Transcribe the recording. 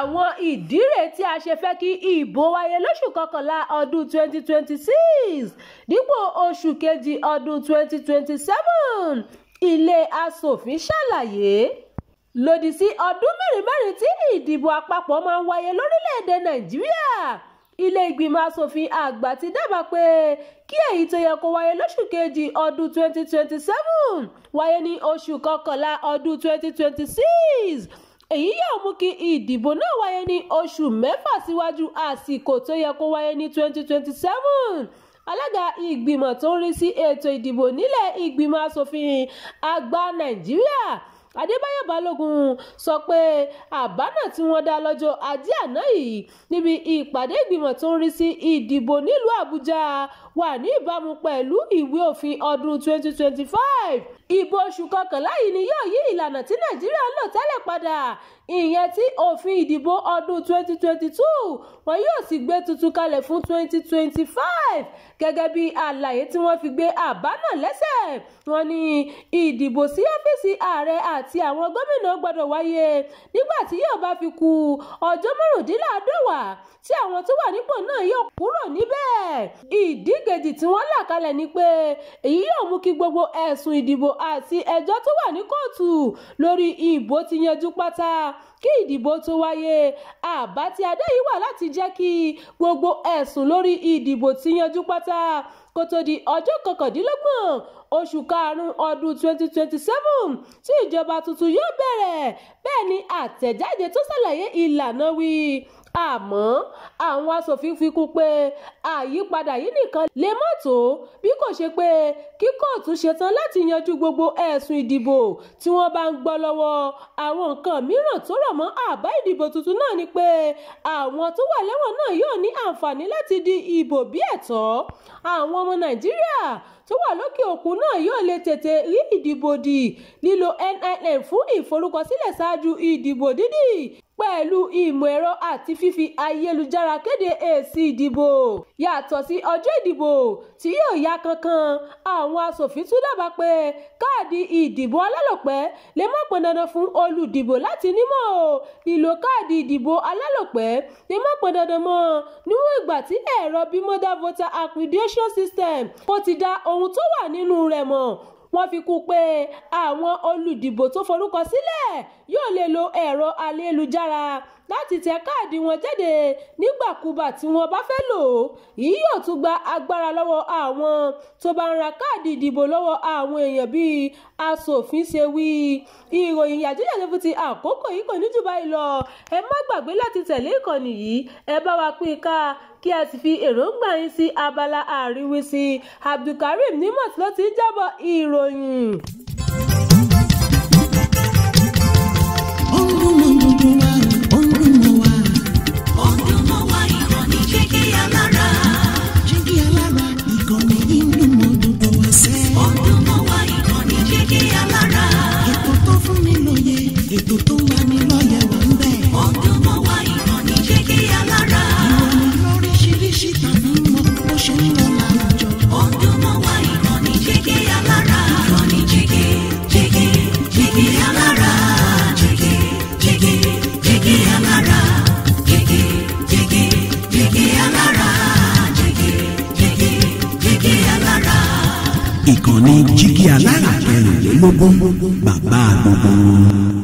Àwọn ìdí rèé tí a ṣe fẹ́ kí ìbò wáyé lóṣù kọkànlá ọdún 2026 dípò oṣù kejì ọdún 2027, ilé aṣòfin ṣàlàyé. Lòdì sí ọdún mẹ́rin mẹ́rin tí ìdìbò àpapọ̀ máa ń wáyé lórílẹ̀‐èdè Nàìjíríà, ilé ìgbìmọ̀ aṣòfin àgbà ti dábàá pé kí èyí tó yẹ kó wáyé lóṣù kejì ọdún 2027 wáyé ní oṣù kọkànlá ọdún 2026. Èyí yóò mú kí ìdìbò náà wáyé ní oṣù mẹ́fà síwájú àsìkò tó yẹ kó wáyé ní 2027. Alága ìgbìmọ̀ tó ń rí sí ètò ìdìbò nílẹ̀ ìgbìmọ̀ aṣòfin àgbà Nàìjíríà, Adébáyọ̀ Balógun, sọ pé àbá náà tí wọ́n dá lọ́jọ́ Ajé àná yìí níbi ìpàdé ìgbìmọ̀ tó ń rí sí ìdìbò nílùú Àbújá wà ní ìbámu pẹ̀lú ìwé òfin ọdún 2025. Ìbò oṣù kọkànlá yìí ni yóò yí ìlànà tí Nàìjíríà ń lò tẹ́lẹ̀ padà, ìyẹn tí òfin ìdìbò ọdún 2022, wọn yóò sì gbé tuntun kalẹ̀ fún 2025. Gẹ́gẹ́ bí àlàyé tí wọ́n fi gbé àbá náà lẹ́sẹ̀, wọ́n ní ìdìbò sí ọ́fíìsì ààrẹ àti àwọn gómìnà gbọ́dọ̀ wáyé nígbà tí yóò bá fi kù ọjọ́ márùndínláàádọ́wàá tí àwọn tó wà nípò náà yóò kúrò níbẹ̀. Ìdí kejì tí wọ́n là kalẹ̀ ni pé èyí yóò mú kí gbogbo ẹ̀sùn ìdìbò àti ẹjọ́ tó wà ní kóòtù lórí ìbò ti yanjú pátá kí ìdìbò tó wáyé. Àbá tí adé yìí wà láti jẹ́ kí gbogbo ẹ̀sùn lórí ìdìbò ti yanjú pátá kó tó di ọjọ́ 29 oṣù karùn-ún ọdún 2027 tí ìjọba tuntun yóò bẹ̀rẹ̀. Bẹ́ẹ̀ ni àtẹ̀jáde tó ṣàlàyé ìlànà wí. Àmọ́ àwọn aṣòfin fi kún pé àyípadà yìí nìkan lè má tó bí kò ṣe pé kí kóòtù ṣetán láti yanjú gbogbo ẹ̀sùn ìdìbò tí wọ́n bá ń gbọ́ lọ́wọ́. Àwọn nǹkan mìíràn tó rọ̀ mọ́ àbá ìdìbò tuntun náà ni pé àwọn tó wà lẹ́wọ̀n náà yóò ní àǹfààní láti di ìbò bí ẹ̀tọ́. Àwọn ọmọ Nàìjíríà tó wà lókè òkun náà yóò lè tètè rí ìdìbò dì, lílo NIN fún ìforúkọsílẹ̀ ṣáájú ìdìbò dídì pẹ̀lú ìmọ̀ ẹ̀rọ àti fífi ayélujára kéde èsì ìdìbò. Yàtọ̀ sí ọjọ́ ìdìbò tí yóò yá kánkán, àwọn aṣòfin tún dábàá pé káàdì ìdìbò alálòpẹ́ lè má pọn dandan fún olùdìbò láti nímọ̀ o. Lílo káàdì ìdìbò alálòpẹ́ lè má pọn dandan mọ́ níwọ̀n ìgbà tí ẹ̀rọ Bimodal Voter Accreditation System kò ti dá ohun tó wà nínú rẹ̀ mọ̀. Wọ́n fi kún pé àwọn olùdìbò tó forúkọ sílẹ̀ yóò lè lo ẹ̀rọ ayélujára láti tẹ káàdì wọn jáde nígbàkúùgbà tí wọ́n bá fẹ́ lò ó. Èyí yóò tún gba agbára lọ́wọ́ àwọn tó bá ń ra káàdì ìdìbò lọ́wọ́ àwọn èèyàn bí aṣòfin ṣe wí. Ìròyìn yàjóyàjó fún ti àkókò yìí kò ní jù báyìí lọ. Ẹ má gbàgbé láti tẹ̀lé ìkànnì yìí, ẹ bá wa pín in ká kí ẹ sì fi èròǹgbà yín sí abala àríwísí. Abdulkareem Nimot ló ti ń jábọ̀ ìròyìn. Ó ń dún mọ́ gbogbo wa, ó ń dún mọ́ wa. Ó ń dún mọ́ wa, ìkànnì Jígí Alára. Jígí Alára, ìkànnì yìí ń dún mọ́ gbogbo wa sẹ́. Ó ń dún mọ́ wa, ìkànnì Jígí Alára. Ètò tó fún ni lóye, ètò tó ń lani lọ́yẹ̀ wà ń bẹ̀. Ó ń dún mọ́ wa, ìkànnì Jígí Alára. Ìròyìn lóríṣiríṣi tàbí mọ́ bó ṣe ń lọ láwùjọ. Ó ń dún mọ́ wa, ìkànnì Jígí Alára. Ìkànnì Jígí, Jígí, Jígí Alára. Jígí, Jígí, Jígí Alára. Jígí, Jígí, Jígí Alára. Jígí, Jígí, Jígí Alára. Ìkànnì Jígí Alára 24, bàbá gbogbo wọn.